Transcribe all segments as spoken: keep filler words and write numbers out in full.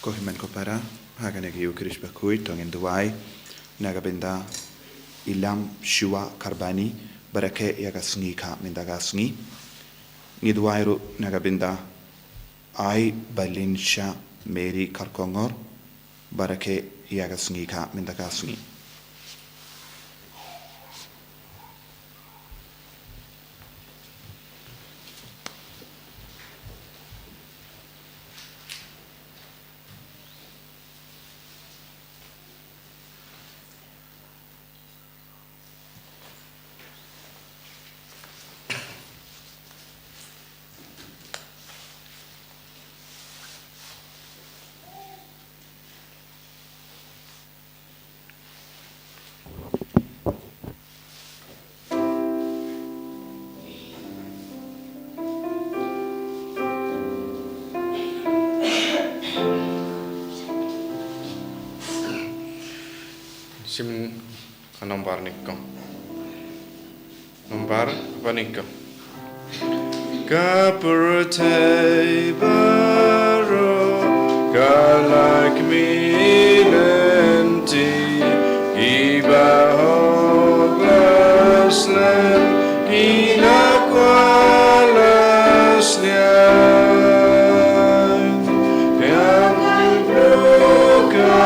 Ko hynmen ko para, ha kane ka Ïukharist bakhuid, to ngin duwai na ka bynta i Lam Shuwa Karbani, ba rakhe ïa ka sngi kha mynta ka sngi. Ngi duwai ruh na ka bynta Ai Balinsha Mary Kharkongor, ba rakhe ïa ka sngi kha mynta ka sngi. Sim ka nombar niko. Nombar ba niko. Ka pyrthei baroh ka la khmih lynti, kiba hok la slem, ki la kwah la sliang. Ka pyrthei ka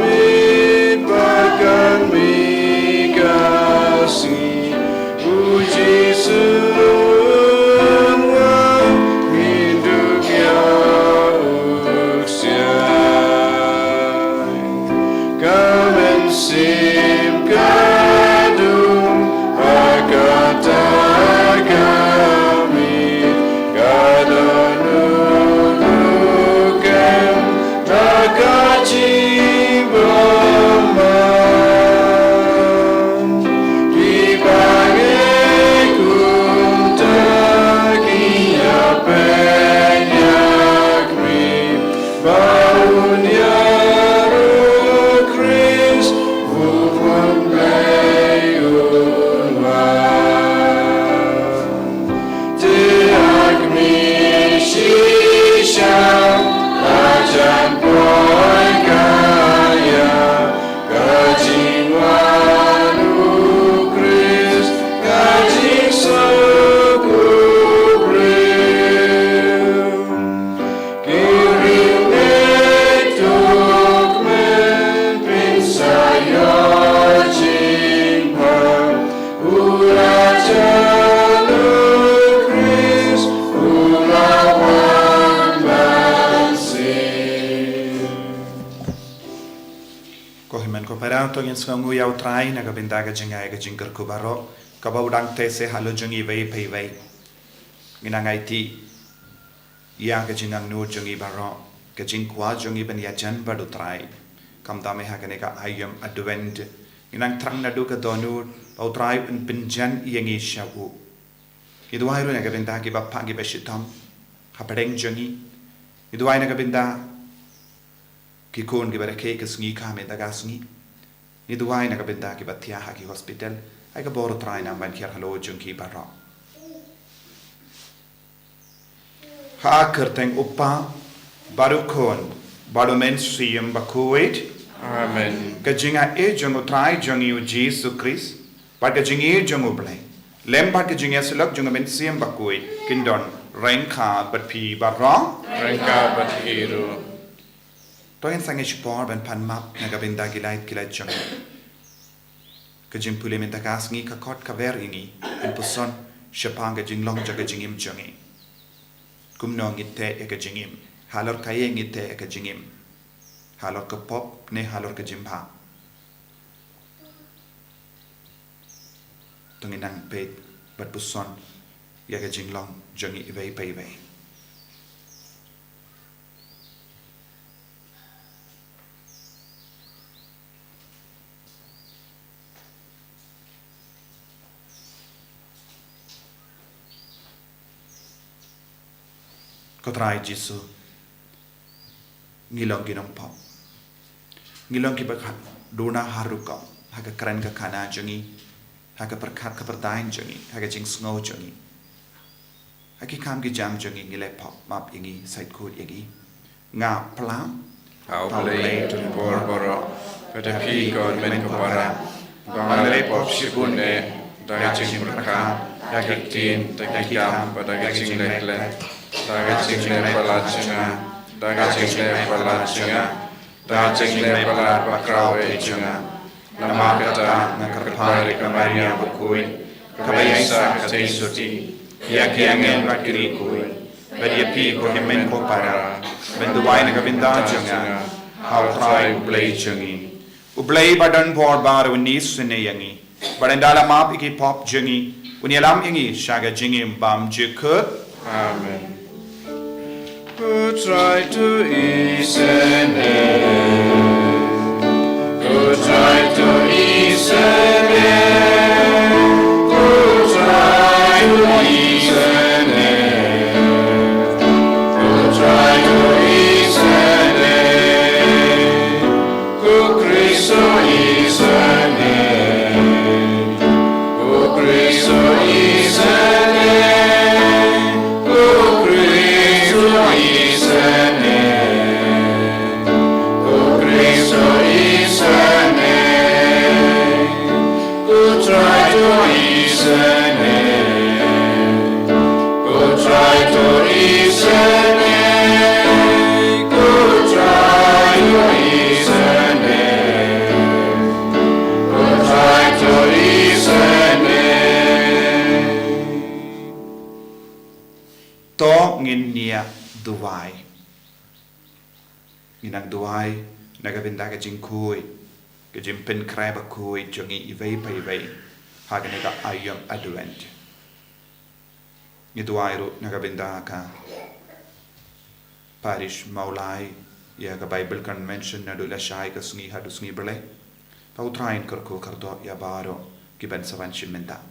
miet ba kan mih ka sngi, U Jisu un wan, ngin dup ïa u ksiar. Ka mynsiem ka dum ha kata ka miet, ka don u kem ha ka jingbymman. Kiba ngeit kumta kin ïapeit ïa ka miet, ba un ïaroh Khrist, U Blei un wan. Te ha khmih shisha la jan poi ka ïa ka jingwan U Khrist, ka jingsuk u briew. Ki ring ngeit, to kmen, phin sa ïoh jingbha. U la jan, U Khrist u la wan ban siew. Ko hynmen ko para, to ngin sngewnguh ïa U Trai na ka bynta ka jingai ka jingkyrkhu baroh kaba u dang teh seh halor jong ngi iwei pa iwei. Ngin nang aiti ïa ka jingangnud jong ngi baroh, ka jingkwah jong ngi ban ïajan bad U Trai. Khamtam eh ha kane ka aïom Advent, ngin nang thrang naduh ka dohnud ba U Trai un pynjan ïa ngi sha u. Ngi duwai ruh na ka bynta kiba phah kiba shitom hapdeng jong ngi. Ngi duwai na ka bynta ki khun kiba rakhe ka sngi kha mynta ka sngi. Ngi duwai na ka bynta kiba thiah ha ki hospital. Ai ka bor U Trai nang ban hiar halor jong ki baroh. Ha ka kyrteng U Kpa, bad U Khun, bad U Mynsiem Bakhuid. Amen. Ka jingaiei jong U Trai jong ngi U Jisu Khrist, bad ka jingïeit jong U Blei, lem bad ka jingïasyllok jong U Mynsiem Bakhuid, kin don ryngkat bad phi baroh. Ryngkat bad phi ruh. To ngin sangeh shipor ban pan map na ka bynta ki lait ki lait jong ngi. Ka jingpule mynta ka sngi ka khot ka ber ïa ngi ban puson shaphang ka jinglong jong ka jingim jong ngi. Kumno ngi teh ïa ka jingim, halor kaei ngi teh ïa ka jingim, halor ka pop ne halor ka jingbha. To ngin nang peit bad puson ïa ka jinglong jong ngi iwei pa iwei. Ko Trai Jisu, ngi long ki nongpop. Ngi long kiba kha duna ha rukom, ha ka kren ka khana jong ngi, ha ka pyrkhat ka pyrdain jong ngi, ha ka jingsngew jong ngi. Ha ki kam ki jam jong ngi, ngi leh pop, map ïa ngi, sait khuid ïa ngi. Nga pla, Ha U Blei, U Tongbor baroh, bad ha phi ko hynmen ko para, ba nga la leh pop shibun eh, da ka jingpyrkhat, da ka ktien, da ka kam, bad da ka jingleh leh, da ka jingleh palat jong nga, da ka jingleh palat jong nga, da ka jingleh palat bakhraw eh jong nga. Namar kata nga kyrpad ïa ka Maria bakhuid, kaba ïaisah ka dei sotti, ïa ki angel bad ki riewkhuid, bad ïa phi ko hynmen ko para, ban duwai na ka bynta jong nga ha U Trai U Blei jong ngi. U Blei ba don bor baroh un isynei ïa ngi, bad ynda la map ïa ki pop jong ngi, un ïalam ïa ngi sha ka jingim bymjukut kut. Amen. U Trai to isynei. U Trai to isynei. U Trai to isynei. U Trai to isynei. Ko Khrist to isynei. Ko Khrist to isynei. Ko Khrist to isynei. Ko Khrist to isynei. Ko Trai to isynei. Ko Trai to isynei. Ko Trai to isynei. Ko Trai to isynei. To ngin ïa duwai. Ngin nang duwai na ka bynta ka jingkhuid, ka jingpynkhreh bakhuid jong ngi iwei pa iwei ha kane ka aïom Advent. Ngi duwai ruh na ka bynta ka Parish Mawlai, ïa ka Bible Convention naduh lashai ka sngi haduh sngi Blei. To U Trai un kyrkhu kyrdoh ïa baroh kiban sa wan shim bynta.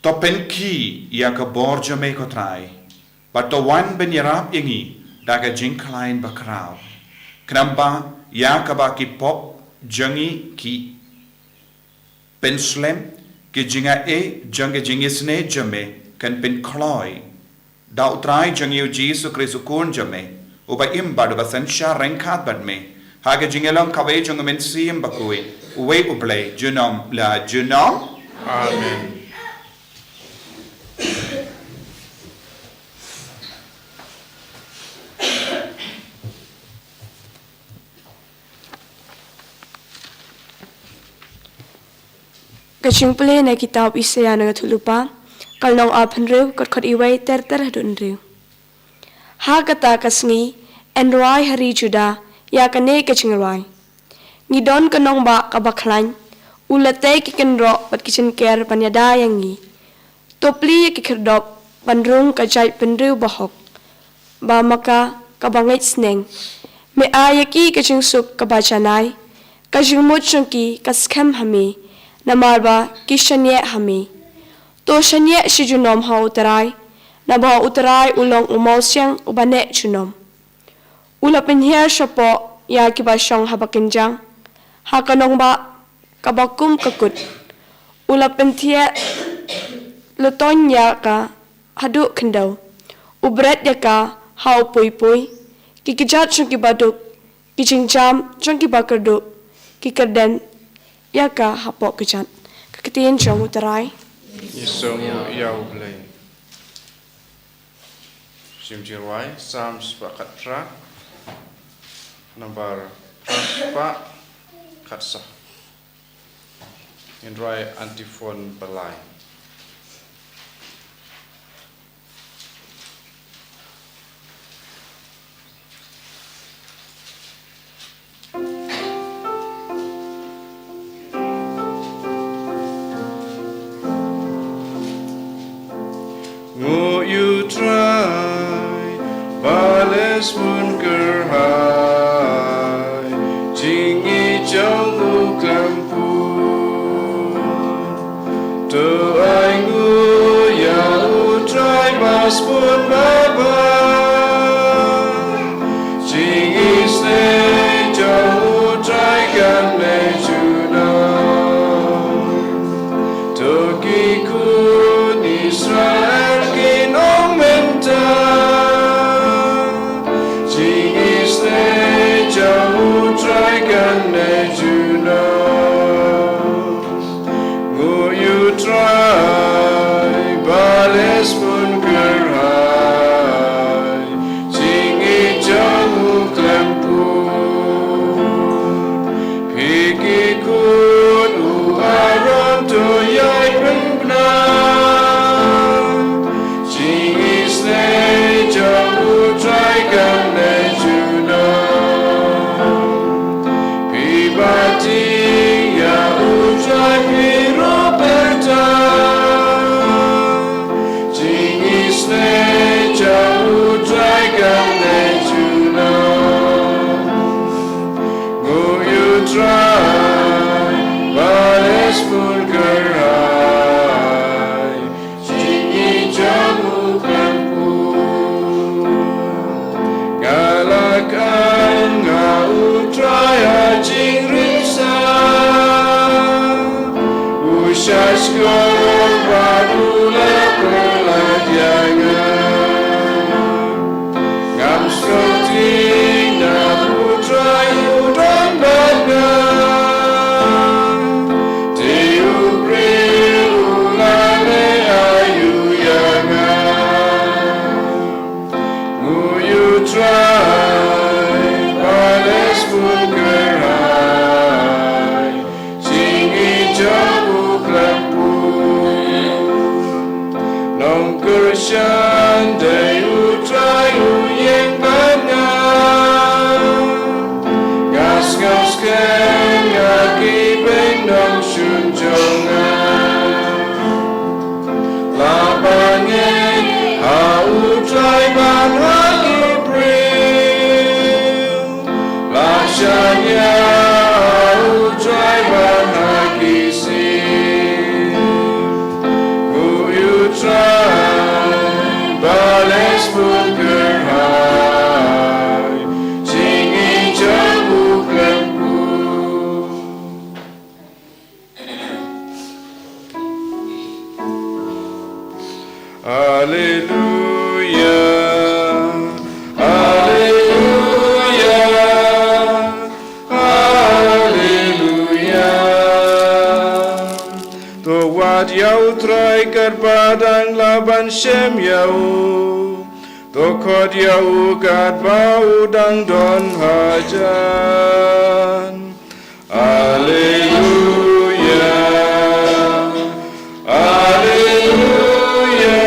To pynkiew ïa ka bor jong me ko Trai, bad to wan ban ïarap ïa ngi da ka jingkhlaiñ bakhraw. Khnang ba ïa kaba ki pop jong ngi ki pynslem, ki jingaiei jong ka jingisynei jong me kan pynkloi da U Trai jong ngi U Jisu Khrist U Khun jong me, uba im bad uba synshar ryngkat bad me ha ka jingïalong kawei jong U Mynsiem Bakhuid, uwei U Blei, junom la junom. Amen. Ka jingpule na kitab Isaïah na ka thulpa, ka lynnong arphew hynriew, ka dkhot iwei ter ter haduh hynriew. Ha kata ka sngi, yn rwai ha ri Juda ïa kane ka jingrwai. Ngi don ka nongbah kaba khlaiñ, u la tei ki kynroh bad ki jynker ban ïada ïa ngi. To plie ïa ki khyrdop ban rung ka jaitbynriew bahok, ba ma ka kaba ngeit sneng. Me ai ïa ki ka jingsuk kaba janai, ka jingmut jong ki ka skhem ha me, namar ba ki shaniah ha me. To shaniah shi junom ha U Trai, naba U Trai u long u mawsiang uba neh junom. U la pynhiar shapoh ïa kiba shong haba kynjang ha ka nongbah kaba kum ka kut. U la pynthiah lytoñ ïa ka haduh khyndew. U bret ïa ka ha u pui pui. Ki kjat jong kiba duk, ki jingjam jong kiba kyrduh, ki kyrden ïa ka hapoh kjat. Ka ktien jong U Trai. Ngi sngewbha ïa U Blei. Shim jingrwai, Salm spah khatphra, nambar phra spah khatsaw. Ngin rwai antiphon ba lai. Nguh ïa U Trai, ba la sbun kyrhai jingïeit jong u khlem pun. To ai nguh ïa U Trai ba sbun babha. Jingisynei jong U Trai kan leit junom. To ki khun Pun kyrhai, jingim jong u khlem pun. Nga la khan nga u Trai ha jingrisah. U shah shkor bad u la pynlait ïa nga. Ngam sngewthuh na u Trai u don bad nga. Te u briew u la leh aïu ïa nga. Ngu ïa u Trai ba leh sbun kyrhai. Jingim jong u khlem pun. Nongkyrshan dei u Trai u ïeng bad nga. Nga sngew skhem ïa ki beiñ nongshun jong nga. La bangeit ha u Trai bad ha ki briew. La shaniah ha u Trai bad ha ki sien. Ngu ïa u Trai ba leh sbun kyrhai. Jingim jong u khlem pun. Alleluia, alleluia, alleluia. To wad ïa u Trai katba dang lah ban shem ïa u. To khot ïa u katba u dang don hajan. Alleluia. Alleluia.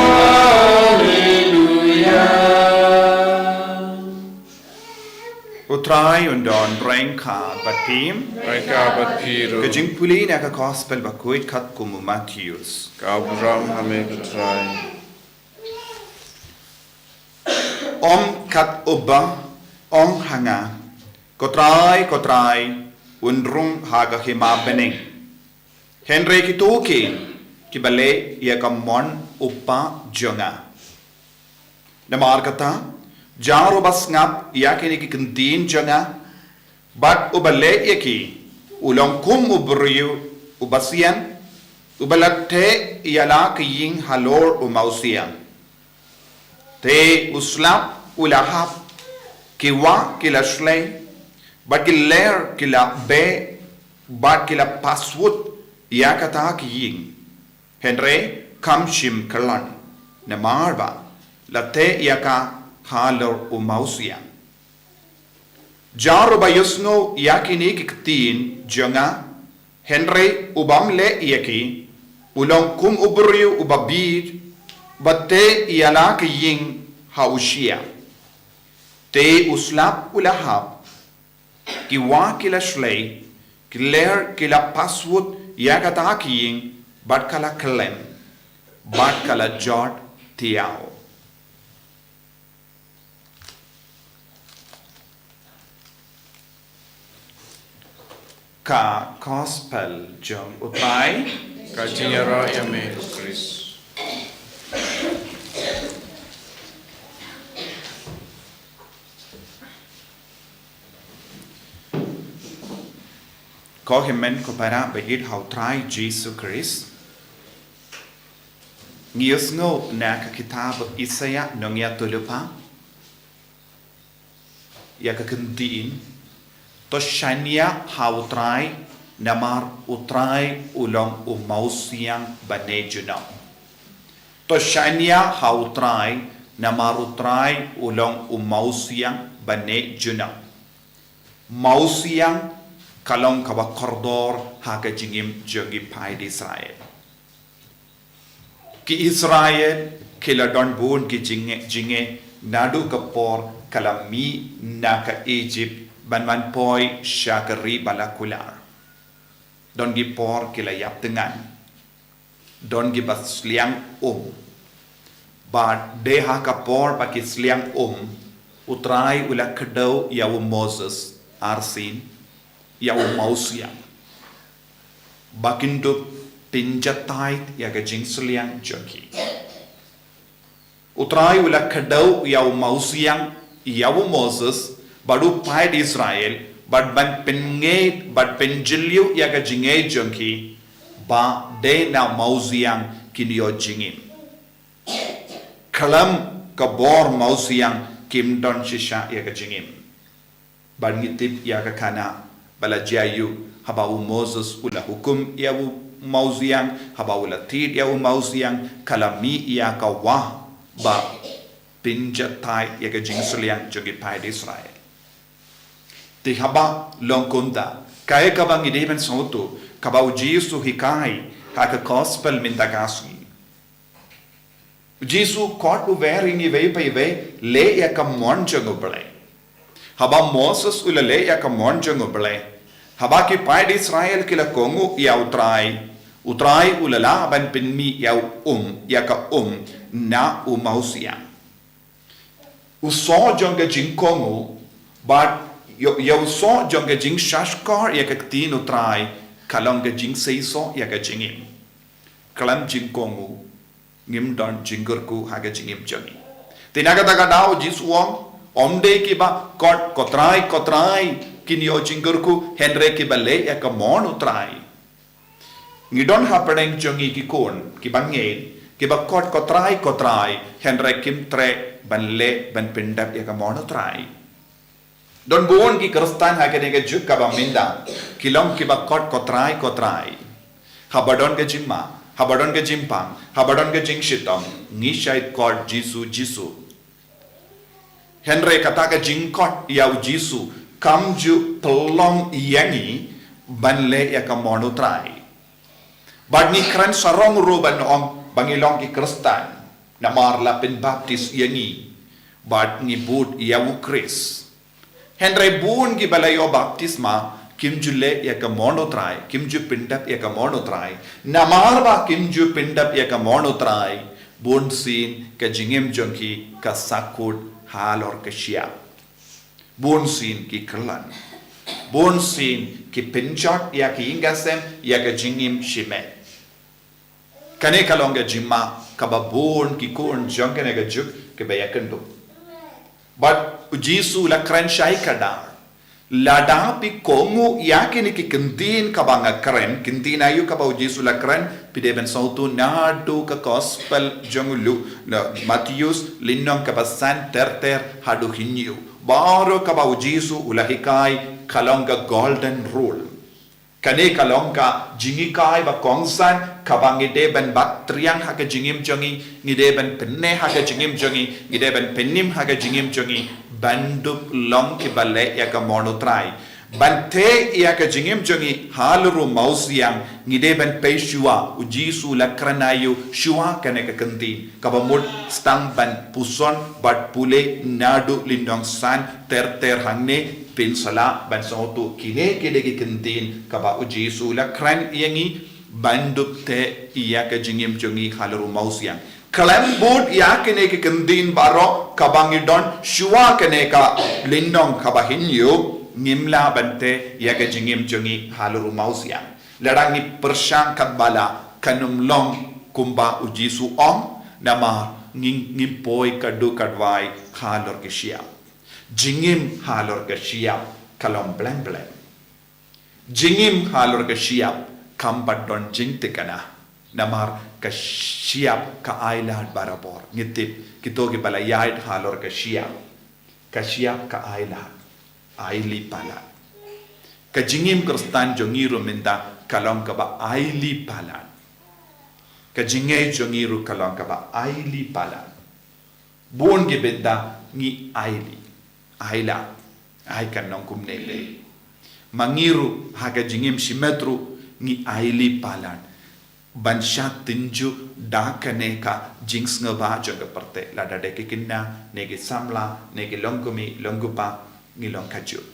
Alleluia. U Trai un don ryngkat bad phi. Ryngkat bad phi ruh. Ka jingpule na ka Gospel bakhuid katkum u Mathaios. Ka burom ha me ko Trai. Ym kat uba ong ha nga, Ko Trai, ko Trai, un rung ha ka hima bneng. Hynrei kito ki, kiba leh ïa ka mon u Kpa jong nga. Namar kata, jar uba sngap ïa kine ki ktien jong nga, bad uba leh ïa ki, u long kum u briew uba sian, uba la theh ïa la ka ïing halor u mawsiang. Te u slap u la hap, ki wah ki la shlei, bad ki ler ki la beh, bad ki la paswut ïa kata ka ïing. Hynrei kam shym kyllon, namar ba la theh ïa ka halor u mawsiang. Jar uba ïohsngew ïa kine ki ktien jong nga, hynrei u bym leh ïa ki, u long kum u briew uba bieit, uba theh ïa la ka ïing ha u shyiap. Te u slap u la hap, ki wah ki la shlei, ki ler ki la paswut ïa kata ka ïing, bad ka la kyllem, bad ka la jot thiaw. Ka Gospel jong u Trai. Ka jingïaroh ïa me ko Khrist. Ko hynmen ko para ba ïeit ha u Trai Jisu Khrist. Ngi ïohsngew na ka kitab Isaïah nongïathuhlypa ïa ka ktien, to shaniah ha u Trai, namar u Trai u long u mawsiang ba neh junom. To shaniah ha u Trai, namar u Trai u long u mawsiang ba neh junom. Mawsiang ka long kaba kordor ha ka jingim jong ki paid Israel. Ki Israel ki la don bun ki jingeh, jingeh naduh ka por ka la mih na ka Egypt ban wan poi sha ka ri ba la kular. Don ki por ki la ïap thngan. Don ki ba sliang um. Bad dei ha ka por ba ki sliang um, u Trai u la kdew ïa u Moses arsien. ïa u mawsiang ba kin dup pynjahthait ïa ka jingsliang jong ki. U Trai u la kdew ïa u mawsiang ïa u Moses bad u paid Israel, bad ban pyngeit bad pynjylliew ïa ka jingngeit jong ki ba dei na mawsiang kin ïoh jingim. Khlem ka bor mawsiang kim don shisha ïa ka jingim. Bad ngi tip ïa ka khana ba la jia ïa u, haba u Moses u la hukum ïa u mawsiang, haba u la thied ïa u mawsiang, ka la mih ïa ka wah ba pynjahthait ïa ka jingsliang jong ki paid Israel. Te haba long kumta, kaei kaba ngi dei ban sngewthuh kaba u Jisu hikai ha ka gospel mynta ka sngi? U Jisu kot u wer ïa ngi iwei pa iwei, leh ïa ka mon jong u Blei. Haba Moses u la leh ïa ka mon jong u Blei, haba ki paid Israel ki la kohnguh ïa u Trai, u Trai u la lah ban pynmih ïa u um, ïa ka um na u mawsiang. U soh jong ka jingkohnguh bad ïa, ïa u soh jong ka jingshahshkor ïa ka ktien u Trai ka long ka jingseisoh ïa ka jingim. Khlem jingkohnguh ngim don jingkyrkhu ha ka jingim jong ngi. Te na kata ka daw u Jisu u ong, ym dei kiba kot ko Trai, ko Trai kin ïoh jingkyrkhu, hynrei kiba leh ïa ka mon u Trai. Ngi don hapdeng jong ngi ki khun kiba ngeit, kiba kot ko Trai, ko Trai, hynrei kim treh ban leh ban pyndep ïa ka mon u Trai. Don bun ki Khristan ha kane ka juk kaba mynta ki long kiba kot ko Trai, ko Trai. Haba don ka jingma, haba don ka jingpang, haba don ka jingshitom, ngi shait kot Jisu, Jisu. Hynrei kata ka jingkot ïa u Jisu kam ju pynlong ïa ngi ban leh ïa ka mon u Trai. Bad ngi kren sarong ruh ban ong ba ngi long ki Khristan namar la pynbaptis ïa ngi bad ngi bud ïa u Khrist. Hynrei bun kiba la ïoh baptisma kim ju leh ïa ka mon u Trai, kim ju pyndep ïa ka mon u Trai. Namar ba kim ju pyndep ïa ka mon u Trai, bunsien ka jingim jong ki ka sakut halor ka shyiap. Bunsien ki kyllon. Bunsien ki pynjot ïa ki ïing ki sem, ïa ka jingim shimet. Kane ka long ka jingma kaba bun ki khun jong kane ka juk kiba ïakynduh. Bad u Jisu u la kren shai kdar. Lada phi kohnguh ïa kine ki kyntien kaba nga kren, kyntien aïu kaba u Jisu u la kren, phi dei ban sngewthuh naduh ka gospel jong u Luk, na Mathaios, lynnong kaba san ter ter haduh hynñiew. Baroh kaba u Jisu u la hikai ka long ka golden rule. Kane ka long ka jinghikai ba kongsan kaba ngi dei ban bat triang ha ka jingim jong ngi, ngi dei ban pynneh ha ka jingim jong ngi, ngi dei ban pynim ha ka jingim jong ngi, ban dup long kiba leh ïa ka mon u Trai. Ban theh ïa ka jingim jong ngi halor u mawsiang, ngi dei ban pei shuwa, u Jisu u la kren aïu shuwa kane ka kyntien. Kaba mut sdang ban puson bad pule naduh lynnong san ter ter hangne, phin sa lah ban sngewthuh kine ki dei ki kyntien kaba u Jisu u la kren ïa ngi ban dup theh ïa ka jingim jong ngi halor u mawsiang. Khlem bud ïa kine ki kyntien baroh kaba ngi don shuwa kane ka lynnong kaba hynñiew, ngim lah ban theh ïa ka jingim jong ngi halor u mawsiang. Lada ngi pyrshang katba lah, kan ym long kumba u Jisu u ong, namar ngi, ngim poi kaduh kadwai halor ka shyiap. Jingim halor ka shyiap ka long bleng bleng. Jingim halor ka shyiap kam pat don jingthikna. Namar ka shyiap ka ailad barabor. Ngi tip kito kiba la ïaid halor ka shyiap. Ka shyiap ka ailad, aili palat. Ka jingim Khristan jong ngi ruh mynta ka long kaba aili palat. Ka jingngeit jong ngi ruh ka long kaba aili palat. Bun ki bynta ngi aili, ailad, ai kan long kumne lei. Ma ngi ruh ha ka jingim shimet ruh ngi aili palat ban shah tynjuh da kane ka jingsngewbha jong ka pyrthei, lada dei ki khynnah ne ki samla ne ki longkmie longkpa, ngi long kajuh.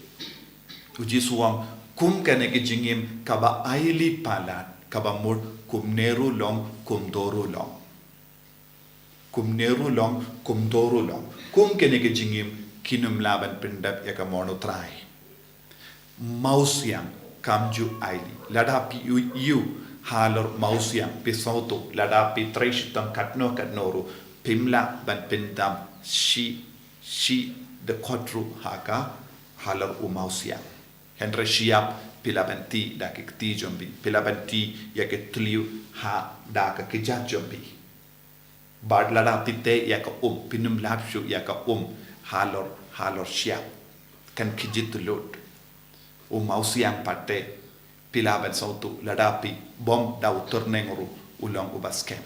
U Jisu u ong, kum kane ka jingim kaba aili palat, kaba mut kumne ruh long, kumto ruh long. Kumne ruh long, kumto ruh long. Kum kane ka jingim kin ym lah ban pyndep ïa ka mon u Trai. Mawsiang kam ju ailad. Lada phi ïohi halor mawsiang, phi sngewthuh, lada phi trei shitom katno katno ruh, phim lah ban pyndam shi, shi dkhot ruh ha ka, halor u mawsiang. Hynrei shyiap phi lah ban tih da ki kti jong phi, phi lah ban tih ïa ki thliew ha da ka kjat jong phi. Bad lada phi teh ïa ka um, phin ym lap shuh ïa ka um halor, halor shyiap. Kan khih jingthliew. U mawsiang pat te, phi lah ban sngewthuh, lada phi bom da u tyrneng ruh, u long uba skhem.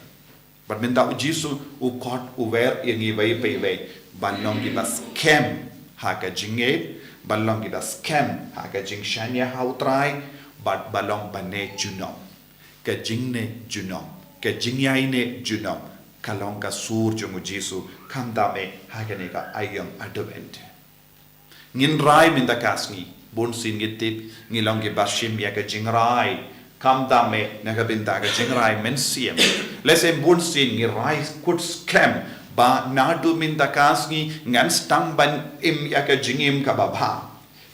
Bad mynta u Jisu u khot, u wer ïa ngi wei pa wei ban long kiba skhem ha ka jingngeit, ban long kiba skhem ha ka jingshaniah ha u Trai, bad ban long ba neh junom. Ka jingneh junom, ka jingïaineh junom, ka long ka sur jong u Jisu, khamtam eh ha kane ka aïom Advent. Ngin rai mynta ka sngi, bunsien ngi tip, ngi long kiba shim ïa ka jingrai, khamtam eh na ka bynta ka jingrai mynsiem. Lehse bunsien ngi rai kut skhem ba naduh mynta ka sngi ngan sdang ban im ïa ka jingim kaba bha.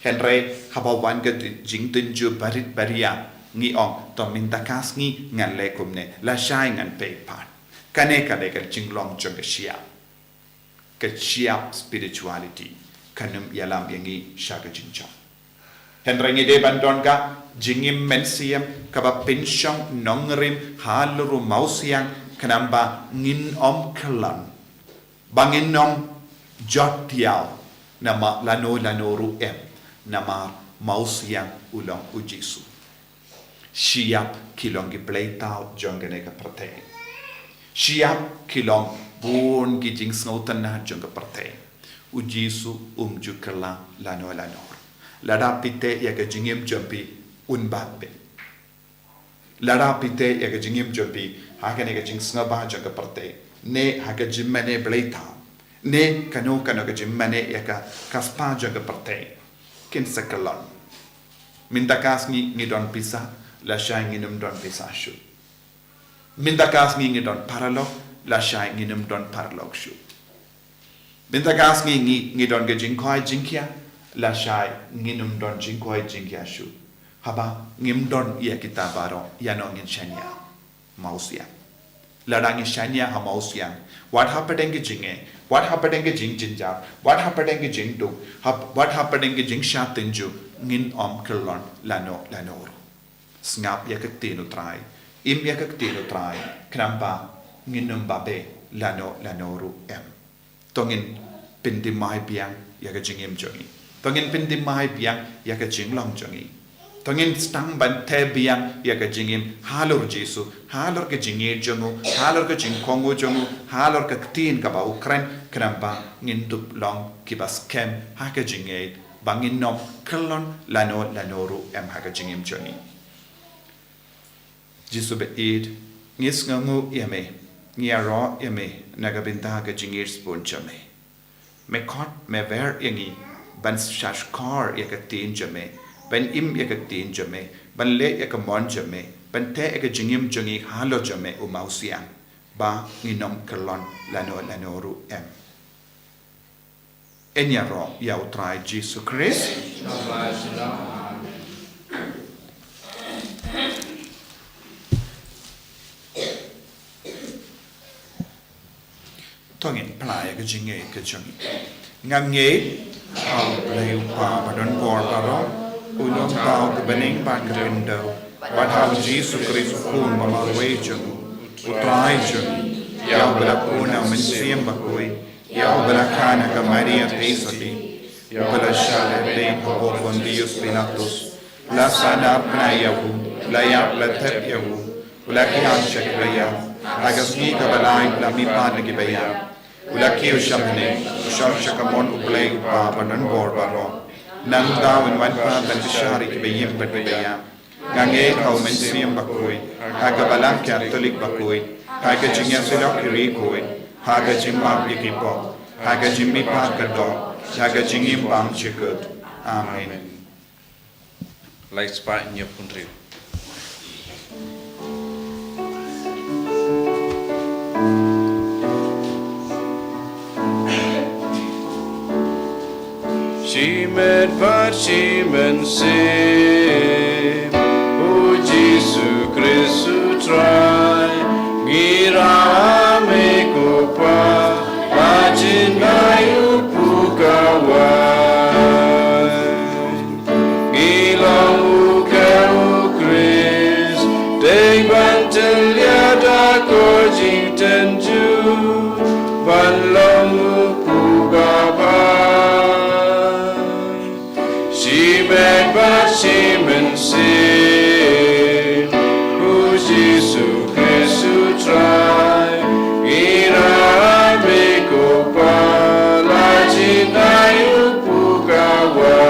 Hynrei haba wan ka jingtynjuh barit baria, ngi ong, to mynta ka sngi ngan leh kumne, lashai ngan peit pat. Kane ka dei ka jinglong jong ka shyiap. Ka shyiap spirituality kan ym ïalam ïa ngi sha ka jingjop. Hynrei ngi dei ban don ka jingim mynsiem kaba pynshong nongrim halor u mawsiang, khnang ba ngin ym kyllon, ba ngin ym jot thiaw namar lano lano ruh em, namar mawsiang u long u Jisu. Shyiap ki long ki blei thaw jong kane ka pyrthei. Shyiap ki long bun ki jingsngewtynnad jong ka pyrthei. U Jisu um ju kylla lano lano. Lada phi teh ïa ka jingim jong phi, un bat beit. Lada phi teh ïa ka jingim jong phi ha kane ka jingsngewbha jong ka pyrthei, ne ha ka jingmane blei thaw, ne kano kano ka jingmane ïa ka, ka spah jong ka pyrthei, kin sa kyllon. Mynta ka sngi ngi don pisa, lashai ngin ym don pisa shuh. Mynta ka sngi ngi don paralok, lashai ngin ym don paralok shuh. Mynta ka sngi ngi, ngi don ka jingkhwai jingkhia, lashai ngin ym don jingkhwai jingkhia shuh. Haba ngim don ïa kita baroh, ïano ngin shaniah? Mawsiang. Lada ngi shaniah ha mawsiang, wat hapdeng ka jingeh, wat hapdeng ka jingjynjar, wat hapdem ka jingduk, hap-, wat hapdeng ka jingshah tynjuh, ngin ym kyllon lano lano ruh. Sngap ïa ka ktien u Trai, im ïa ka ktien u Trai, khnang ba ngin ym babe lano lano ruh em. To ngin pynthymmai biang ïa ka jingim jong ngi. To ngin pynthymmai biang ïa ka jinglong jong ngi. To ngin sdang ban teh biang ïa ka jingim halor Jisu, halor ka jingngeit jong u, halor ka jingkhong u jong u, halor ka ktien kaba u kren, khnang ba ngin dup long kiba skhem ha ka jingngeit, ba ngin ym kyllon lano lano ruh em ha ka jingim jong ngi. Jisu baieit, ngi sngewnguh ïa me, ngi ïaroh ïa me na ka bynta ka jingngeit sbun jong me. Me khot, me wer ïa ngi ban shahshkor ïa ka ktien jong me, ban im ïa ka ktien jong me, ban leh ïa ka mon jong me, ban teh ïa ka jingim jong ngi halor jong me u Mawsiang, ba ngin ym kyllon lano lano ruh em. Ngin ïaroh ïa u Trai Jisu Khrist. To ngin plie ïa ka jingngeit ka jong ngi. Nga ngeit ha U Blei U Kpa badonbor baroh, u nongthaw ka bneng bad ka khyndew, bad ha u Jisu Khrist u Khun ba marwei jong u, u Trai jong ngi, ïa uba la bun na u Mynsiem Bakhuid, ïa uba la kha na ka Maria Theisotti, ïa uba la shah lehbeiñ ha u Pontius Pilatus, la sahnarphna ïa u, la ïap la thep ïa u, u la kynjah sha kiba ïap, ha ka sngi kaba lai u la mihpat na kiba ïap, u la kiew sha bneng, u shong sha kamon U Blei U Kpa badonbor baroh. Nangta un wan pat ban bishar ïa kiba im bad kiba ïap. Nga ngeit ha u Mynsiem Bakhuid, ha ka Balang Katholik bakhuid, ha ka jingïasyllok ïa ki riewkhuid, ha ka jingmap ïa ki pop, ha ka jingmihpat ka doh, ha ka jingim bymjukut. Amen. Lai spah hynñiewphew hynriew. Shimet bad shimynsiem, U Jisu Khrist U Trai, ngi ïarap ïa me ko Pa, la jin ai u pukawai. Ngi long u khew u Khrist, dei ban tyllia da ko jingtynjuh, ban long u pukawai. Shimet bad shimynsiem, U Jisu Khrist U Trai, ngi ïarap ïa me ko Pa, la jin ai u pukawai.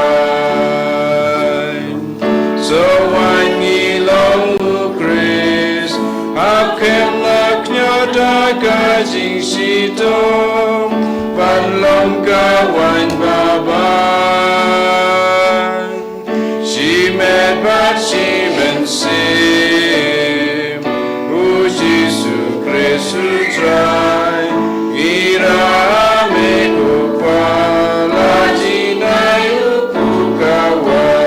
Sa wan ngi long u Khrist, hap khlem la kñia da ka jingshitom, ban long ka waiñ baban. Shimet bad shimynsiem, U Jisu Khrist U Trai, ngi ïarap ïa me ko Pa, la jin ai u pukawai.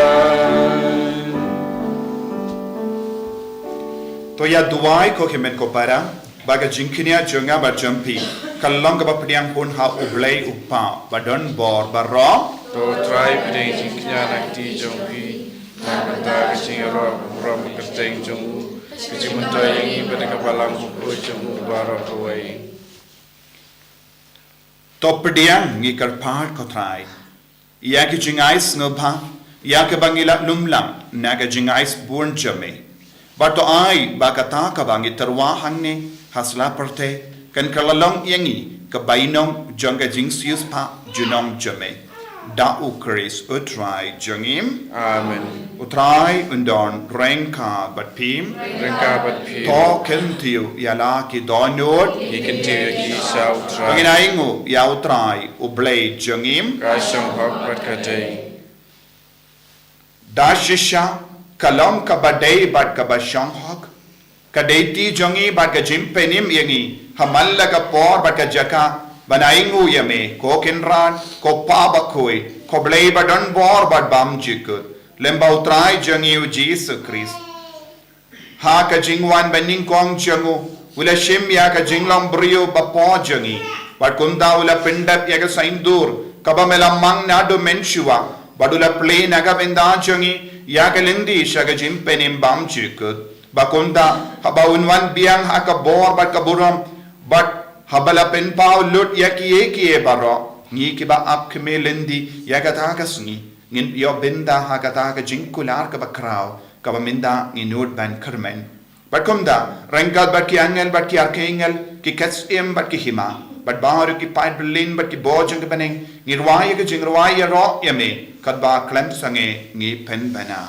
To ïa duwai ko hynmen ko para, ba ka jingkñia jong nga bad jong phi kan long kaba pdiang hun ha U Blei U Kpa ba don bor baroh. To Trai, pdiang jingkñia na ka kti jong phi, na ka bynta ka jingïaroh burom kyrteng jong U, ka jingmyntoi ïa ngi bad ka balang bakhuid jong U baroh kawei. To pdiang, ngi kyrpad ko Trai, ïa ki jingai sngewbha, ïa kiba ngi la lumlang na ka jingai sbun jong me. Bad to ai ba kata kaba ngi tyrwa hangne ha sla pyrthei kan kylla long ïa ngi ka bainong jong ka jingsiewspah junom jong me. Da U Khrist U Trai jong ngi. Amen. U Trai un don ryngkat bad phi. Ryngkat bad phi. To kyntiew ïa la ki dohnud. Ngi kyntiew ïa ki sha U Trai. To ngin ainguh ïa U Trai U Blei jong ngi. Ka shong hok bad ka dei. Da shisha ka long kaba dei bad kaba shong hok, ka dei kti jong ngi bad ka jingpynim ïa ngi ha man la ka por bad ka jaka ban ainguh ïa me ko Kynrad, ko Pa bakhuid, ko Blei ba don bor bad bymjukut, lem bad U Trai jong ngi U Jisu Khrist. Ha ka jingwan banyngkong jong U, U la shim ïa ka jinglong briew ba poh jong ngi, bad kumta U la pyndep ïa ka saiñdur kaba me la mang naduh mynshuwa, bad U la plie na ka bynta jong ngi ïa ka lynti sha ka jingpynim bymjukut. Bad kumta haba Un wan biang ha ka bor bad ka burom, bad haba la pynpaw lut ïa kiei kiei baroh, ngi kiba ap kmie lynti ïa kata ka sngi, ngin ïoh bynta ha kata ka jingkular kaba khraw, kaba mynta ngi nud ban kyrmen. Bad kumta ryngkat bad ki angel bad ki archangel, ki ksiem bad ki hima, bad baroh ki paid byllien bad ki bor jong ka bneng, ngi rwai ïa ka jingrwai ïaroh ïa me, katba khlem sangeh ngi pynbna.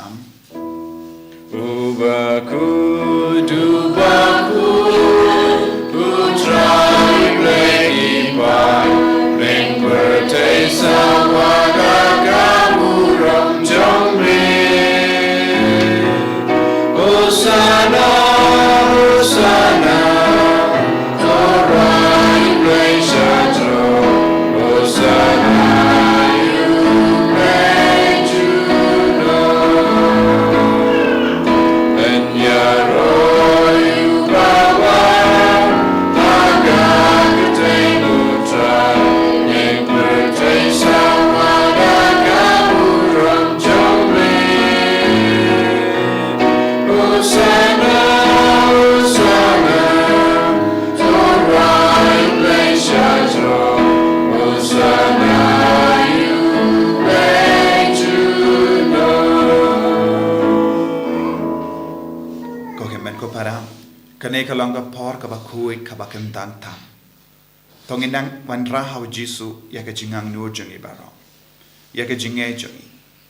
U bakhuid, u bakhuid, U Trai Blei ki paid, lyngba pyrthei sawa da ka burom jong me. Hosana, Hosana, Trai Blei sha throne, Hosana ïa U Blei junom. Yn ïaroh ïa uba wan ha ka kyrteng U Trai, lyngba pyrthei sawa da ka burom jong me. Hosana, Hosana, Trai Blei sha throne, Hosana ïa U Blei junom. Ko hynmen ko para, kane ka long ka por kaba khuid kaba kyntang tam. To ngin nang wanrah ha U Jisu ïa ka jingangnud jong ngi baroh, ïa ka jingngeit jong ngi,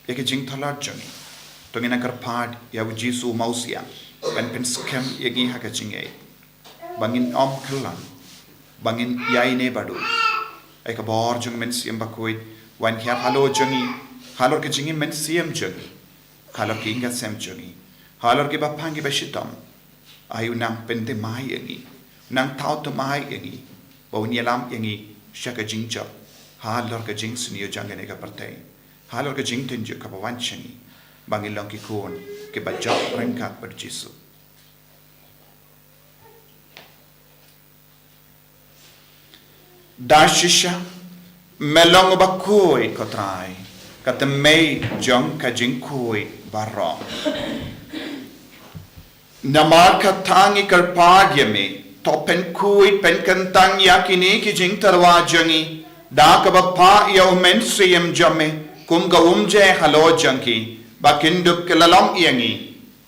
ïa ka jingthlot jong ngi. To ngin nang kyrpad ïa U Jisu Mawsiang ban pynskhem ïa ngi ha ka jingngeit, ba ngin ym kyllon, ba ngin ïaineh bad U. Ai ka bor jong U Mynsiem Bakhuid wan hiar halor jong ngi, halor ka jingim mynsiem jong ngi, halor ki ïing ki sem jong ngi, halor kiba pang kiba shitom. Ai U nang pynthymmai ïa ngi, U nang thaw thymmai ïa ngi, ba Un ïalam ïa ngi sha ka jingjop halor ka jingsniew jong kane ka pyrthei. halor ka jingtynjuh kaba wan sha ngi, ba ngin long ki khun kiba jop ryngkat bad Jisu. Da shisha, me long uba khuid, ko Trai, ka thymmei jong ka jingkhuid baroh. Namar kata ngi kyrpad ïa me, to pynkhuid pynkyntang ïa kine ki jingtyrwa jong ngi da kaba phah ïa u Mynsiem jong me kum ka umjai halor jong ki, ba kin dup ki la long ïa ngi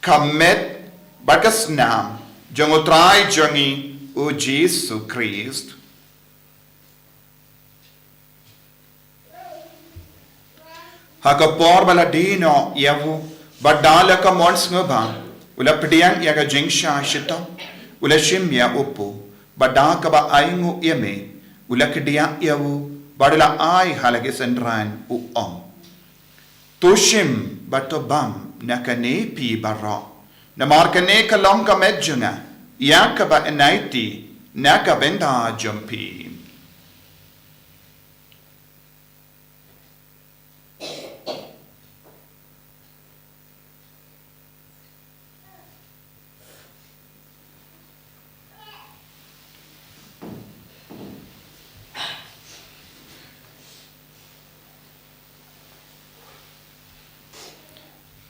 ka met bad ka snam jong u Trai jong ngi, u Jisu Khrist. Ha ka por ba la die noh ïa u, bad da la ka mon sngewbha, u la pdiang ïa ka jingshah shitom, u la shim ïa u pu, bad da kaba ainguh ïa me, u la kdiah ïa u, bad u la ai ha la ki synran, u ong: To shim bad to bam na kane phi baroh, namar kane ka long ka met jong nga, ïa kaba yn aiti na ka bynta jong phi.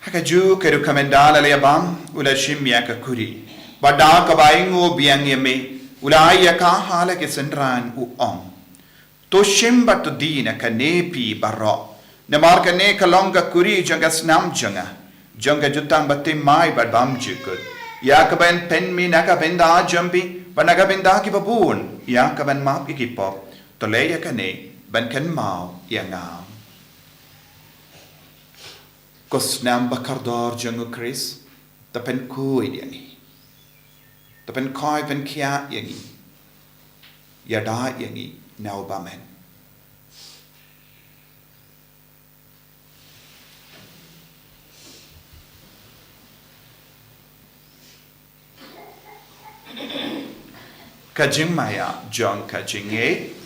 Ha kajuh ka rukom, ynda la ïa bam, u la shim ïa ka khuri, bad da kaba ainguh biang ïa me, u la ai ïa ka ha la ki synran, u ong: To shim bad to die na kane phi baroh, namar kane ka long ka khuri jong ka snam jong nga, jong ka jutang bathymmai bad bymjukut, ïa kaban pynmih na ka bynta jong phi bad na ka bynta kiba bun, ïa kaban map ïa ki pop. To leh ïa kane ban kynmaw ïa nga. Ko snam bakordor jong u Khrist, to pynkhuid ïa ngi. To pynkhuid pynkhiah ïa ngi. Ïada ïa ngi na u bymman. Ka jingmaïa jong ka jingngeit.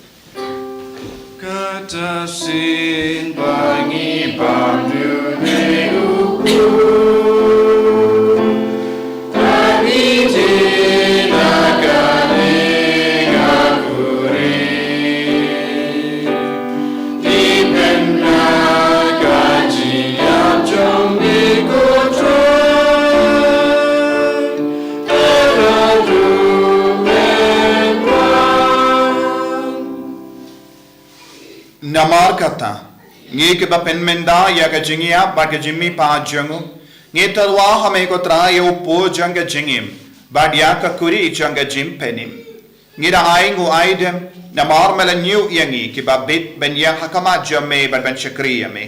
Kata sien ba ngi bam ïa u Trai, ta ngi die na kane ka khuri. Namar kata, ngi kiba pynmynda ïa ka jingïap bad ka jingmihpat jong u, ngi tyrwa ha me ko Trai ïa u pu jong ka jingim, bad ïa ka khuri jong ka jingpynim. Ngi da ainguh aidem, namar me la ñiuh ïa ngi kiba bit ban ïeng ha khmat jong me bad ban shakri ïa me.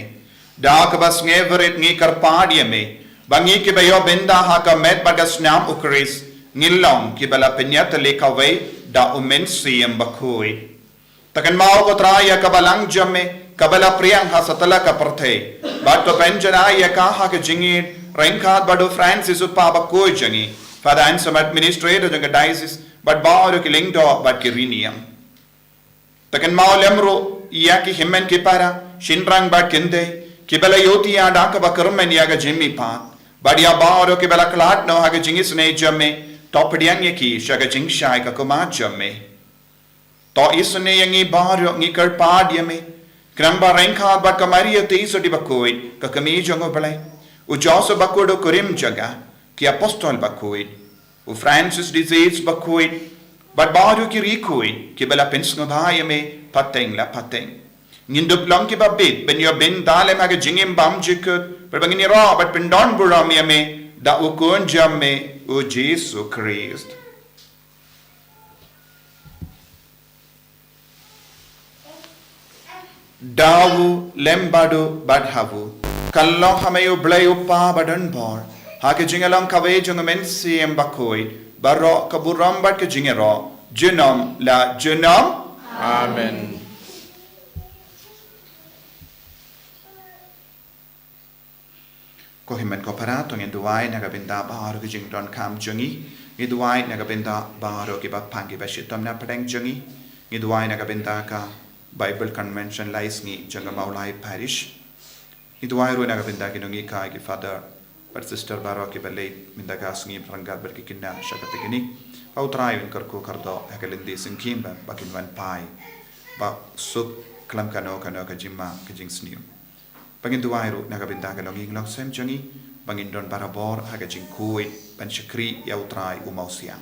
Da kaba sngewrit ngi kyrpad ïa me, ba ngi kiba ïoh bynta ha ka met bad ka snam u Khrist, ngin long kiba la pynïatylli kawei da u Mynsiem Bakhuid. To kynmaw ko Trai ïa ka balang jong me, kaba la pdiang ha satlak ka pyrthei, bad to pynjanai ïa ka ha ka jingïeit ryngkat bad u Francis u Papa bakhuid jong ngi, Father Anselm administrator jong ka diocese, bad baroh ki lyngdoh bad ki riewniam. To kynmaw lem ruh ïa ki hynmen ki para, shynrang bad kynthei, kiba la ïohthiah da kaba kyrmen ïa ka jingmihpat, bad ïa baroh kiba la khlad noh ha ka jingisynei jong me, to pdiang ïa ki sha ka jingshai ka khmat jong me. To isynei ïa ngi baroh, ngi kyrpad ïa me, khnang ba ryngkat bad ka Maria Theisotti bakhuid, ka kmie jong u Blei, u Joseph bakhuid u kurim jong ka, ki apostol bakhuid, u Francis de Sales bakhuid, bad baroh ki riewkhuid kiba la pynsngewbha ïa me pateng la pateng, ngin dup long kiba bit ban ïoh bynta lem ha ka jingim bymjukut, bad ba ngin ïaroh bad pyndonburom ïa me da u Khun jong me, u Jisu Khrist. Da u, lem bad u, bad ha u, kan long ha me u Blei u Kpa badonbor, ha ka jinglong kawei jong u Mynsiem Bakhuid, baroh ka burom bad ka jingïaroh junom la junom. Amen. Ko hynmen ko para, to ngin duwai na ka bynta baroh ki jingdonkam jong ngi. Ngi duwai na ka bynta baroh kiba pang kiba shitom na pdeng jong ngi. Ngi duwai na ka bynta ka Bible Convention Lai Sngi jong ka Mawlai Parish. Ngi duwai ruh na ka bynta ki nonghikai, ki father bad sister baroh kiba leit mynta ka sngi ryngkat bad ki khynnah sha kata ka sngi. Ba U Trai un kyrkhu kyrdoh ha ka lynti syngkhim ba, ba kin wan phai ba suk khlem kano kano ka jingma ka jingsniew. Ba ngin duwai ruh na ka bynta ka longïing longsem jong ngi, ba ngin don barabor ha ka jingkhuid ban shakri ïa U Trai u mawsiang.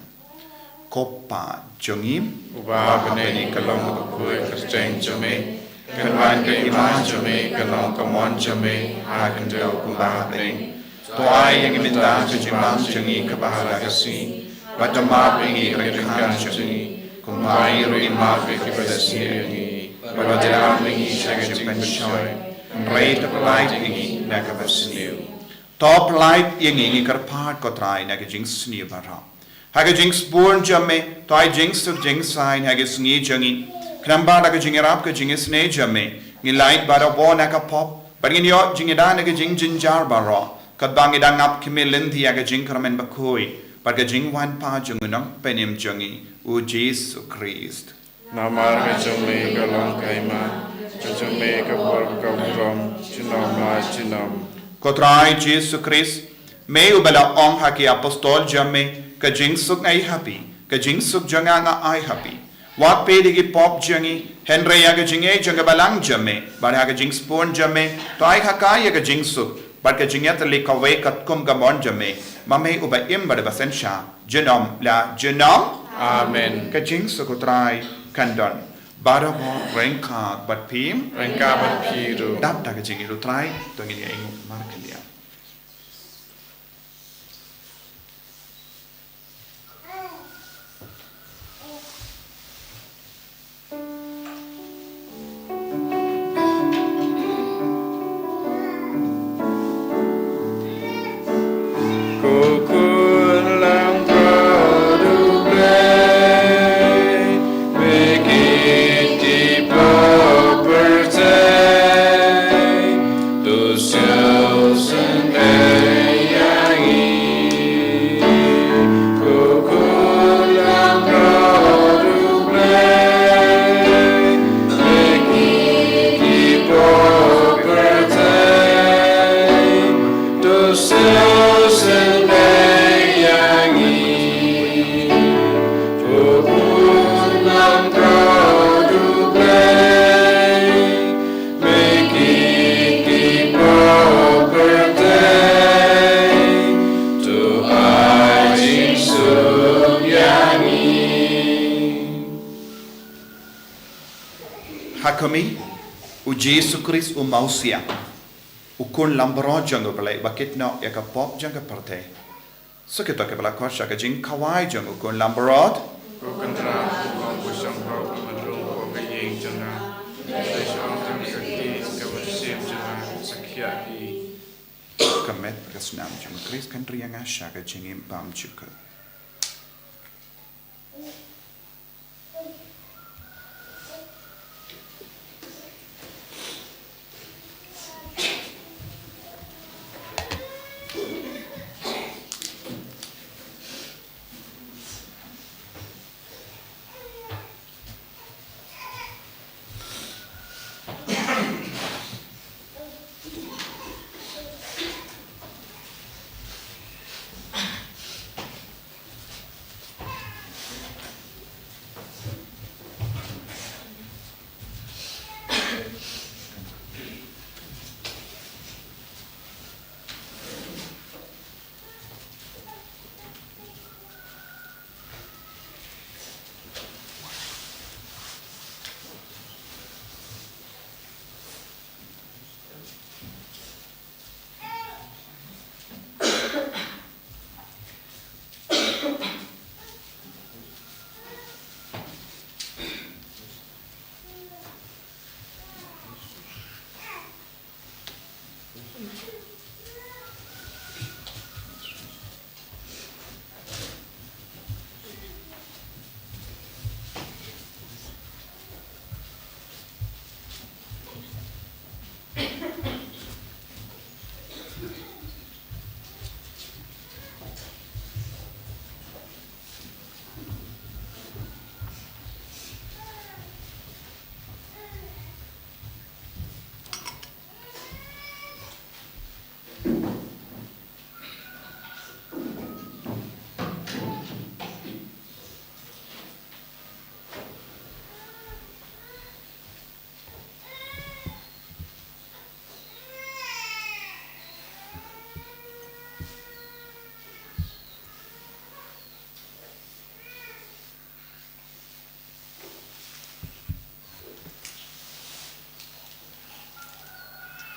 Ko Pa jong ngi uba ha bneng, ka long ka kyrteng jong me, kan wan ka hima jong me, kan long ka mon jong me ha ka khyndew kumba ha bneng. To ai ïa ngi mynta ka jingbam jong ngi kaba ha la ka sngi, bad to map ïa ngi ki ryngkat jong ngi, kumba ngi ruh ngi map ïa kiba sniew ïa ngi, bad wat ïalam ïa ngi sha ka jingpynshoi, hynrei to pyllait ïa ngi na kaba sniew. To pyllait ïa ngi, ngi kyrpad ko Trai, na ka jingsniew baroh. Ha ka jingsbun jong me, to ai jingsuk jingsaiñ ha ka sngi jong ngi. Khnang ba da ka jingïarap ka jingisynei jong me, ngin lait barabor na ka pop, bad ngin ïoh jingïada na ka jingjynjar baroh, katba ngi dang ap khmih lynti ïa ka jingkyrmen bakhuid bad ka jingwan pat jong u Nongpynim jong ngi, U Jisu Khrist. Namar ka jong me ka long ka hima, ka jong me ka bor ka burom, junom la junom. Ko Trai Jisu Khrist, me uba la ong ha ki apostol jong me, ka jingsuk nga ai ha phi, ka jingsuk jong nga nga ai ha phi. Wat peit ïa ki pop jong ngi, hynrei ïa ka jingïeit jong ka balang jong me, bad ha ka jingsbun jong me, to ai ha ka ïa ka jingsuk, bad ka jingïatylli kawei katkum ka mon jong me, ma me uba im bad uba synshar, junom la junom. Amen. Ka jingsuk U Trai kan don barabor ryngkat bad phi. Ryngkat bad phi ruh. Dap da ka jingïeit U Trai, to ngin ïa ïnguh markylliang. Ko khun langbrot U Blei, me kit ki pop pyrthei, to sngewsynei ïa ngi. Ko khun langbrot U Blei, me kit ki pop pyrthei, to sngewsynei ïa ngi. Ko khun langbrot U Blei, me kit ki pop pyrthei, to ai jingsuk ïa ngi. Ha khmih, U Jisu Khrist u mawsiang, U khun langbrot jong U Blei uba kit noh ïa ka pop jong ka pyrthei. Sa kito kiba la khot sha ka jingkhawai jong U khun langbrot. Ko Kynrad, ko Kynrad, ko shong hok, man rung ko ka ïing jong nga. Sa shong jong ka kti, ka mynsiem jong nga, sa khiah hi. Ka met ka snam jong U Khrist kan ri ïa nga sha ka jingim bymjukut.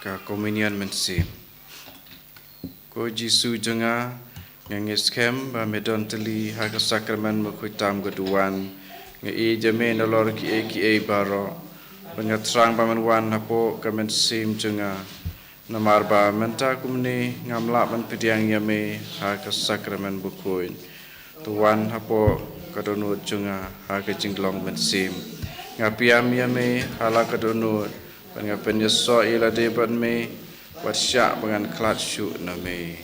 Ka Communion Mynsiem. Ko Jisu jong nga, nga ngeit skhem ba me don tylli ha ka Sakramen Bakhuid tam ka duwan. Nga ïeit ïa me nalor kiei kiei baroh. Bad nga thrang ba men wan hapoh ka mynsiem jong nga. Namar ba mynta kumne ngam lah ban pdiang ïa me ha ka Sakramen Bakhuid. To wan hapoh ka dohnud jong nga ha ka jinglong mynsiem. Nga pdiang ïa me ha la ka dohnud. Bad nga pynïasoh ïa lade bad me, wat shah ba ngan khlad shuh na me.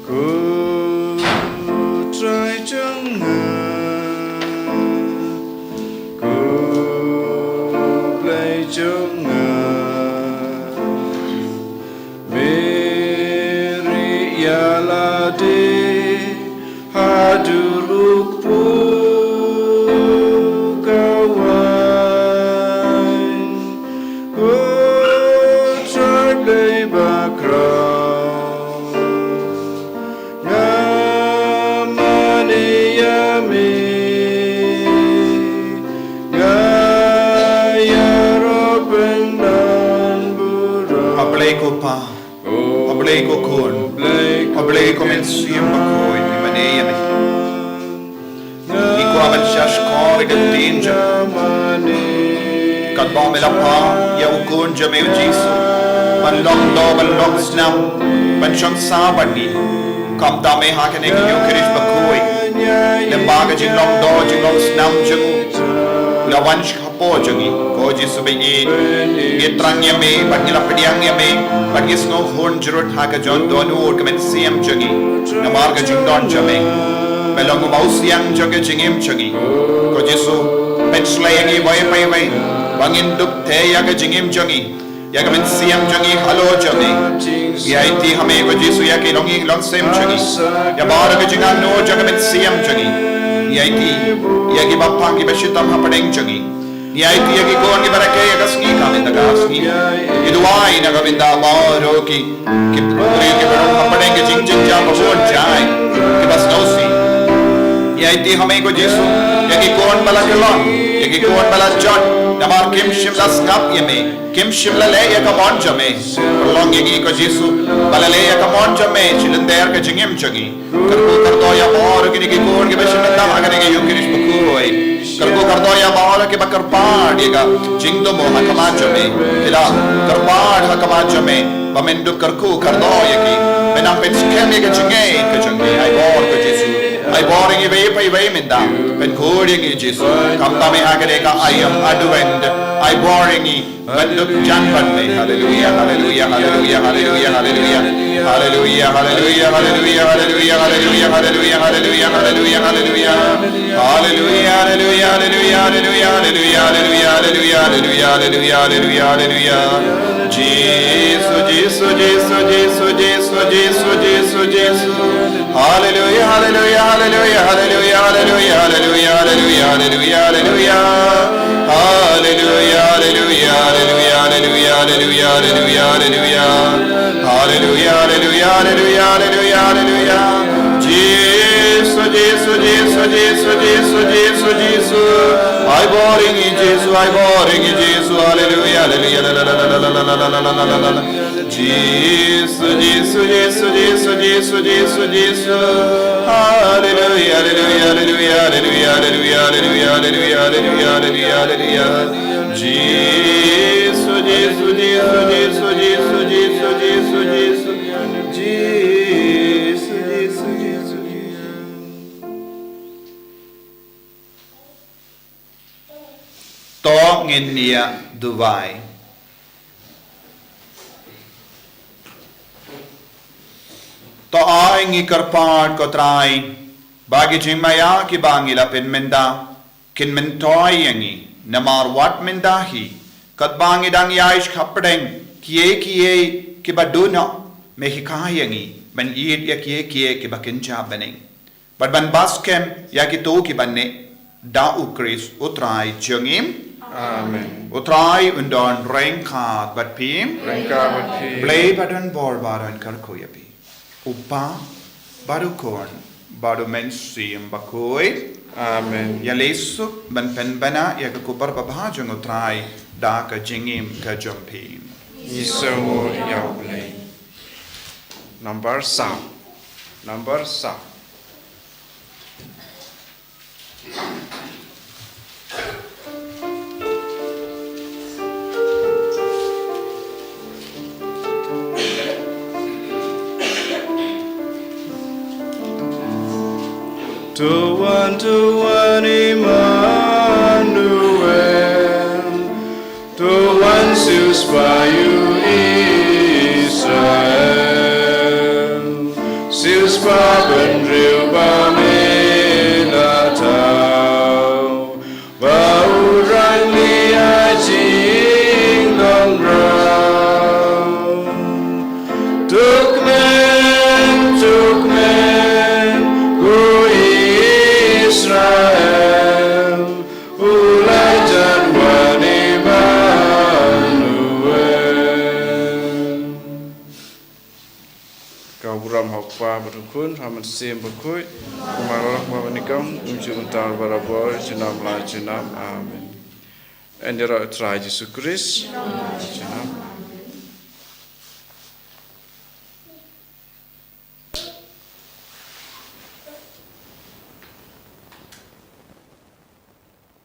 Ko Trai jong nga, ko Blei jong nga, me rieh ïa lade haduh u kpu ka waiñ. Ko Trai Blei bakhraw, nga mane ïa me, nga ïaroh pyndonburom. A Blei ko Pa, a Blei ko Khun, a Blei ko Mynsiem Bakhuid, ngi mane ïa me. Ngi kwah ban shah shkor ïa ka ktien jong me. Katba me la phah ïa u Khun jong me u Jisu ban long doh, ban long snam, ban shong sah bad ngi. Kumta me ha kane ka Ïukharist bakhuid, lyngba ka jinglong doh, jinglong snam jong u, u la wan hapoh jong ngi. Ko Jisu ba ïeit, ngi thrang ïa me, bad ngi la pdiang ïa me, bad ngi sngew hun jrut ha ka jingdon u ka mynsiem jong ngi. Namar ka jingdon jong me, me long u mawsiang jong ka jingim jong ngi. Ko Jisu, pynshlei ïa ngi iwei pa iwei ba ngin dup tei ïa ka jingim jong ngi, ïa ka mynsiem jong ngi halor jong me. Ngi aiti ha me ko Jisu ïa ki longïing longsem jong ngi, ïa baroh ka jingangnud jong ka mynsiem jong ngi. Ngi aiti ïa kiba pang, kiba shitom hapdeng jong ngi. Ngi aiti ïa ki khun kiba rakhe ïa ka sngi ka mynta ka sngi. Ngi duwai na ka bynta baroh ki, ki briew kiba rung hapdeng ka jingjynjar ba bun jait, kiba sngewsih. Ngi aiti ha me ko Jisu ïa ki khun ba la kyllon, ïa ki khun ba la jot, namar kim shym la sngap ïa me, kim shym la leh ïa ka mon jong me. Pynlong ïa ngi ko Jisu ba la leh ïa ka mon jong me shi lynter ka jingim jong ngi. Kyrkhu kyrdoh ïa baroh kine ki khun kiba shim bynta ha kane ka Ïukharist bakhuid. Kyrkhu kyrdoh ïa baroh kiba kyrpad ïa ka jingthmu ha khmat jong me. Ki la kyrpad ha khmat jong me ba men dup kyrkhu kyrdoh ïa ki. Men nang pynskhem ïa ka jingngeit ka jong ki. Ai bor ko Jisu, ai bor ïa ngi iwei pa iwei mynta. Pynkhuid ïa ngi Jisu. Kumta me ha kane ka aïom Advent, ai bor ïa ngi ban dup jan bad me. Haleluia, haleluia, haleluia, haleluia, haleluia. Haleluia, haleluia, haleluia, haleluia, haleluia, haleluia, haleluia, haleluia, haleluia. Haleluia, haleluia, haleluia, haleluia, haleluia, haleluia, haleluia, haleluia, haleluia. Jisu, Jisu, Jisu, Jisu, Jisu, Jisu, Jisu, Jisu. Haleluia, haleluia, haleluia, haleluia, haleluia, haleluia, haleluia, haleluia. Haleluia, haleluia, haleluia, haleluia, haleluia, haleluia, haleluia. Haleluia, haleluia, haleluia, haleluia, haleluia. Jisu, Jisu, Jisu, Jisu, Jisu, Jisu. Ai bor ïa ngi Jisu, ai bor ïa ngi Jisu. Haleluia, haleluia, la, la, la. Jisu, Jisu, Jisu, Jisu, Jisu, Jisu. Haleluia, haleluia, haleluia, haleluia, haleluia, haleluia, haleluia, haleluia, haleluia, haleluia. Jisu, Jisu, Jisu, Jisu, Jisu, Jisu, Jisu, Jisu. Jisu, Jisu, Jisu, Jisu. To ngin ïa duwai. To ai ngi kyrpad ko Trai, ba ki jingmaïa kiba ngi la pynmynta kin myntoi ïa ngi, namar wat mynta hi, katba ngi dang ïaid hapdeng kiei kiei kiba duh noh, me hikai ïa ngi ban ïeit ïa kiei kiei kiba kynja bneng. Bad ban bam skhem ïa kito kiba neh da u Khrist u Trai jong ngi. Amen. U Trai un don ryngkat bad phi. Ryngkat bad phi. Blei ba don bor ba don kyrkhu ïa phi. U Kpa, bad u Khun, bad u Mynsiem Bakhuid. Amen. Ïaleh suk ban pynbna ïa ka khubor babha jong u Trai da ka jingim ka jong phi. Ngi sngewbha ïa u Blei. Number saw. Number saw. To wan, to wan, Emmanuel. To wan, shisha ïa u Israel. Shisha bynriew ba me la thaw. Ba u rang ïa ka jinglong raw. To kmen, to kmen, ko Israel. U la jan wan Emmanuel. Ka burom ha u Kpa bad u Khun, ha u Mynsiem Bakhuid, kumba la long mynnyngkong, um ju mynta barabor, junom la junom. Amen. Yn ïaroh ïa u Trai Jisu Khrist. Junom.